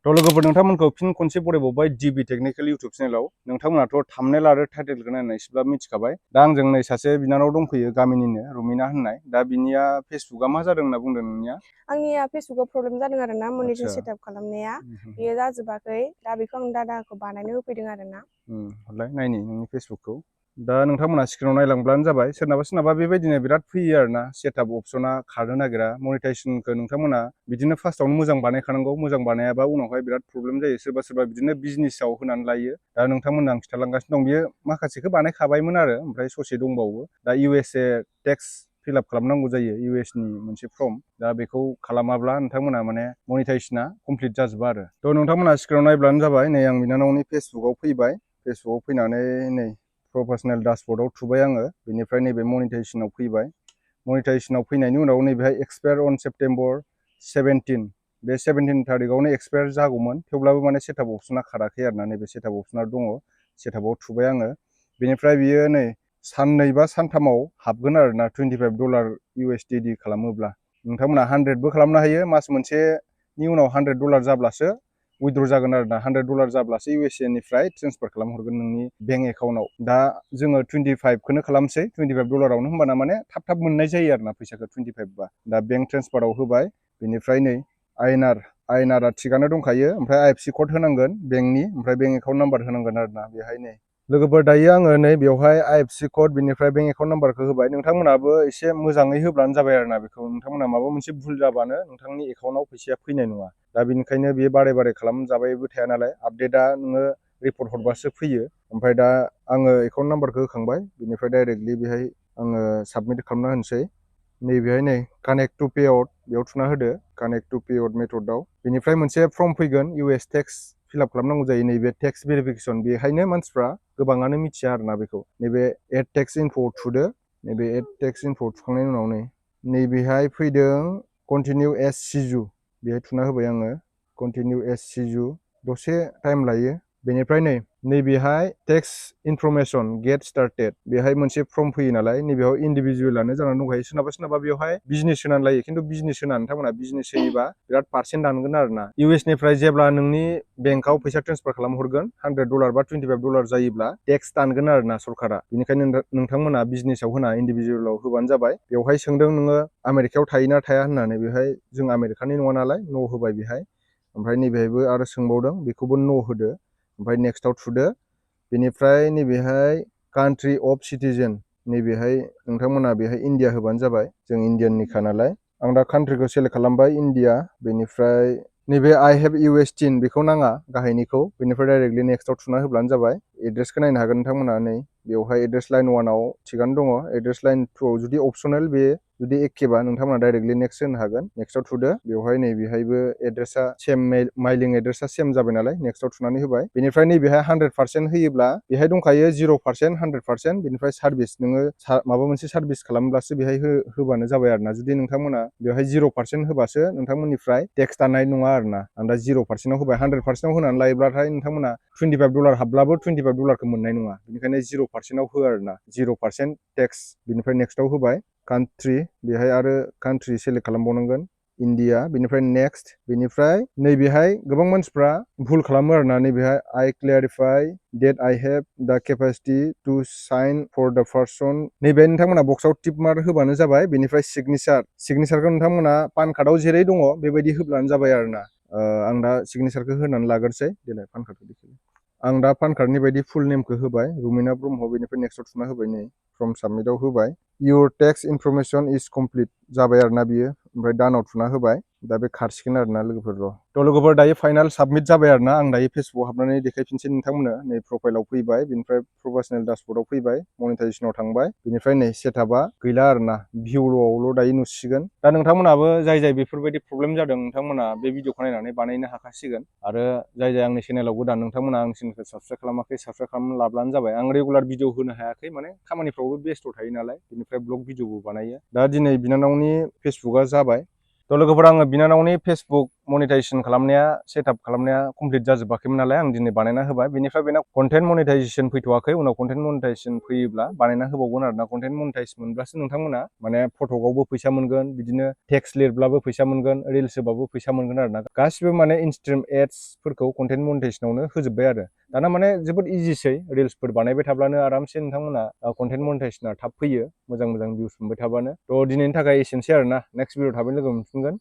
थ' लोगोफोर नोंथांमोनखौ फिन खनसे बरायबावबाय DB टेक्निकेल इउटुब चेनेलाव। नोंथांमोनाथ' थाम्बनेल आरो टाइटेलखौ नायनानै एसेब्लाबो मिथिखाबाय। दा आंजों नै सासे बिनानाव दंफैयो गामिनिनो रुमिना होननाय। दा बिनिया फेसबुकआ मा जादों होनना बुंदों नोंनिया? आंनिया फेसबुकआव प्रब्लेम जादों आरो ना मनिटरि आदसा सेटआप खालामनाया बेयो जाजोबाखै दा बेखौ आं दादाखौ बानायनो होफैदों आरो ना। हरलाय नायनि नोंनि फेसबुकखौ। दा नोंथांमोना स्क्रिनाव नायलांब्लानो जाबाय। सोरनाबा बेबायदिनो बिराद फैयो आरोना सेटआप अपसना खारनो नागिरा। मनिटाइजेसनखौ नोंथांमोना बिदिनो फार्स्टआवनो मोजां बानायखानांगौ। मोजां बानायाबा उनावहाय बिराद प्रब्लेम जायो। सोरबा बिदिनो बिजनेसाव होनानै लायो। दा नोंथांमोना आं खिन्थालांगासिनो दं बियो माखासेखौ बानायखाबायमोन आरो ओमफ्राय ससे दंबावो। दा USA टेक्स फिलआप खालामनांगौ जायो नि मोनसे फर्म। दा बेखौ खालामाब्ला नोंथांमोना माने मनिटाइजेसना कमप्लिट जाजोबा आरो। थ' नोंथांमोना स्क्रिनाव नायब्लानो जाबाय। नै आं बिनानावनि फेसबुकआव फैबाय। फेसबुकआव फैनानै नै प्रफेसनेल डासबर्डआव थुबाय आङो। बेनिफ्राय नैबे मनिटाइजेसनाव फैबाय। मनिटाइजेसनाव फैनायनि उनाव नैबेहाय एक्सपायार अन सेप्तेम्बर 17 बे 17 थारिखआवनो एक्सपायार जागौमोन। थेवब्लाबो माने सेटआप अपसना खाराखै आरोना। नैबे सेटआप अपसना दङ। सेटआपआव थुबाय आङो। बेनिफ्राय बियो नै साननै बा सानथामाव हाबगोन आरोना $25 USDD खालामोब्ला। नोंथांमोना 100बो खालामनो हायो। मास मोनसेनि उनाव $100 जाब्लासो उइद्र' जागोन आरोना। $100 जाब्लासो USA निफ्राय ट्रेन्सफार खालामहरगोन नोंनि बेंक एकाउन्टआव। दा जोङो 25खौनो खालामसै $25आवनो होमबाना माने थाब मोननाय जायो आरोना फैसाखौ 25 बा। दा बेंक ट्रेन्सफाराव होबाय। बेनिफ्राय नै आइएनआरआ थिगानो दंखायो। ओमफ्राय IFSC कड होनांगोन बेंकनि। ओमफ्राय बेंक एकाउन्ट नाम्बार होनांगोन आरोना बेहाय नै। लोगोफोर दायो आङो नै बेवहाय IFSC कड बेनिफ्राय बेंक एकाउन्ट नाम्बारखौ होबाय। नोंथांमोनाबो एसे मोजाङै होब्लानो जाबाय आरोना बेखौ। नोंथांमोना माबा मोनसे भुल जाबानो नोंथांनि एकाउन्टआव फैसाया फैनाय नङा। दा बेनिखायनो बेयो बारे खालामजाबायबो थाया नालाय। आपडेटआ नोङो रिपर्ट हरबासो फैयो। ओमफ्राय दा आङो एकाउन्ट नाम्बारखौ होखांबाय। बेनिफ्राय डाइरेक्टलि बेहाय आङो साबमिट खालामना होनोसै। नैबेहाय नै कानेक्ट टु पेआउट बेयाव थुना होदो। कानेक्ट टु पेआउट मेथडआव। बेनिफ्राय मोनसे फर्म फैगोन US टेक्स फिलआप खालामनांगौ जायो। नैबे टेक्स भेरिफिकेसन बेहायनो मानसिफ्रा गोबाङानो मिथिया आरोना बेखौ। नैबे एड टेक्स इनफ'आव थुदो। नैबे एड टेक्स इनफ'आव थुखांनायनि उनाव नैबेहाय फैदों कन्टिनिउ एस सिजु बेहाय थुना होबाय आङो। कन्टिनिउ एस सिजु दसे टाइम लायो। बेनिफ्राय नैबेहाय टेक्स इनफरमेसन गेट स्टार्टेड बेहाय मोनसे फर्म फैयो नालाय। नैबेयाव इन्डिभिजुवेलानो जानानै दंखायो। सोरनाबा बेवहाय बिजनेस होनानै लायो। खिन्थु बिजनेस होना नोंथांमोना बिजनेस होयोबा बिराद पार्सेन्ट दानगोन आरोना। US निफ्राय जेब्ला नोंनि बेंकआव फैसा ट्रेन्सफार खालामहरगोन $100 बा $25 जायोब्ला टेक्स दानगोन आरोना सरकारा। बेनिखायनो नोंथांमोना बिजनेसाव होना इन्डिभिजुवेलाव होबानो जाबाय। बेवहाय सोंदों नोङो आमेरिकायाव थायोना थाया होननानै। बेहाय जों आमेरिकानि नङा नालाय न' होबाय बेहाय। ओमफ्राय नैबेहायबो आरो सोंबावदों बेखौबो न' होदो। ओमफ्राय नेक्स्टआव थुदो। बेनिफ्राय नैबेहाय कान्ट्रि अफ सिटिजेन नैबेहाय नोंथांमोना बेहाय इन्डिया होबानो जाबाय। जों इन्डियाननिखा नालाय। आं दा कान्ट्रिखौ सेलेक्ट खालामबाय इन्डिया। बेनिफ्राय नैबे आइ हेभ US थिन बेखौ नाङा गाहायनिखौ। बेनिफ्राय डाइरेक्टलि नेक्स्टआव थुना होब्लानो जाबाय। एड्रेसखौ नायनो हागोन नोंथांमोना नै बेवहाय एड्रेस लाइन 1आव थिगानो दङ। एड्रेस लाइन 2आव जुदि अपसनेल बे जुदि एखेबा नोंथांमोना डाइरेक्टलि नेक्स्ट होनो हागोन। नेक्स्टआव थुदो। बेवहाय नैबेहायबो एड्रेसा सेम माइलिं एड्रेसा सेम जाबाय नालाय नेक्स्टआव थुनानै होबाय। बेनिफ्राय नैबेहाय 100% होयोब्ला बेहाय दंखायो 0% 100% बेनिफ्राय सार्भिस नोङो माबा मोनसे सार्भिस खालामब्लासो बेहाय होबानो जाबाय आरोना। जुदि नोंथांमोना बेवहाय 0% होबासो नोंथांमोननिफ्राय टेक्स दाननाय नङा आरोना। आं दा 0%आव होबाय। 100%आव होनानै लायोब्लाथाय नोंथांमोना $25 हाबब्लाबो $25खौ मोननाय नङा। बेनिखायनो 0%आव हो आरोना। 0% टेक्स बेनिफ्राय नेक्स्टआव होबाय। कान्ट्रि बेहाय आरो कान्ट्रि सेलेक्ट खालामबावनांगोन इन्डिया। बेनिफ्राय नेक्स्ट। बेनिफ्राय नैबेहाय गोबां मानसिफ्रा भुल खालामो आरोना। नैबेहाय आइ क्लेरिफाइ डेट आइ हेभ दा केपासिटि टु साइन फर दा पार्सन नैबे नोंथांमोना बक्सआव टिक मार्क होबानो जाबाय। बेनिफ्राय सिगनेसारखौ नोंथांमोना पान कार्डआव जेरै दङ बेबायदि होब्लानो जाबाय आरोना। आं दा सिगनेसारखौ होनानै लाग्रोसै। देलाय पान कार्डखौ देखाय। आं दा पान कार्डनि बायदि फुल नेमखौ होबाय रुमिना ब्रह्म। बेनिफ्राय नेक्स्टआव थुना होबाय नै फ्रम साबमिटआव होबाय। इउर टेक्स इनफरमेसन इज कमप्लिट जाबाय आरोना बियो। ओमफ्राय दानाव थुना होबाय। दा बे खारसिगोन आरोना लोगोफोर र'। थ' लोगोफोर दायो फाइनाल साबमिट जाबाय आरोना। आं दायो फेसबुकआव हाबनानै देखायफिनसै नोंथांमोननो। नै प्रफाइलाव फैबाय। बेनिफ्राय प्रफेसनेल डासबर्डआव फैबाय। मनिटाइजेसनाव थांबाय। बेनिफ्राय नै सेटआपआ गैला आरोना। भिउल'आवल' दायो नुसिगोन। दा नोंथांमोनाबो जाय बेफोरबायदि प्रब्लेम जादों नोंथांमोना बे भिडिअखौ नायनानै बानायनो हाखासिगोन। आरो जाय आंनि चेनेलाव गोदान नोंथांमोना आंनि चेनेलखौ साबसक्राइब खालामाखै साबसक्राइब खालामना लाब्लानो जाबाय। आं रेगुलार भिडिअ होनो हायाखै माने खामानिफ्रावबो बेस्थ' थायो नालाय। बेनिफ्राय ब्लग भिडिअबो बानायो। दा दिनै बिनानावनि फेसबुकआ जाबाय। थ' लोगोफोर आङो बिनानावनि फेसबुक मनिटाइजेसन खालामनाया सेटआप खालामनाया कमप्लिट जाजोबाखैमोन नालाय आं दिनै बानायना होबाय बेनिफ्राय बेना कन्टेन्ट मनिटाइजेसन फैथ'वाखै उनाव कन्टेन्ट मनिटाइजेसन फैयोब्ला बानायना होबावगोन आरोना कन्टेन्ट मनिटाइज मोनब्लासो नोंथांमोना माने फटकआवबो फैसा मोनगोन बिदिनो टेक्स्ट लिरब्लाबो फैसा मोनगोन रिल्स होबाबो फैसा मोनगोन आरोना गासिबो माने इनस्ट्रिम एड्सफोरखौ कन्टेन्ट मनिटाइजेसनावनो होजोब्बाय आरो दाना माने जोबोद इजिसै रिल्सफोर बानायबाय थाब्लानो आरामसे नोंथांमोना कन्टेन्ट मनिटाइजेसना थाब फैयो मोजां मोजां भिउस मोनबाय थाबानो थ' दिनैनि थाखाय एसेनोसै आरोना नेक्स्ट भिडिअ थाबैनो लोगो मोनफिनगोन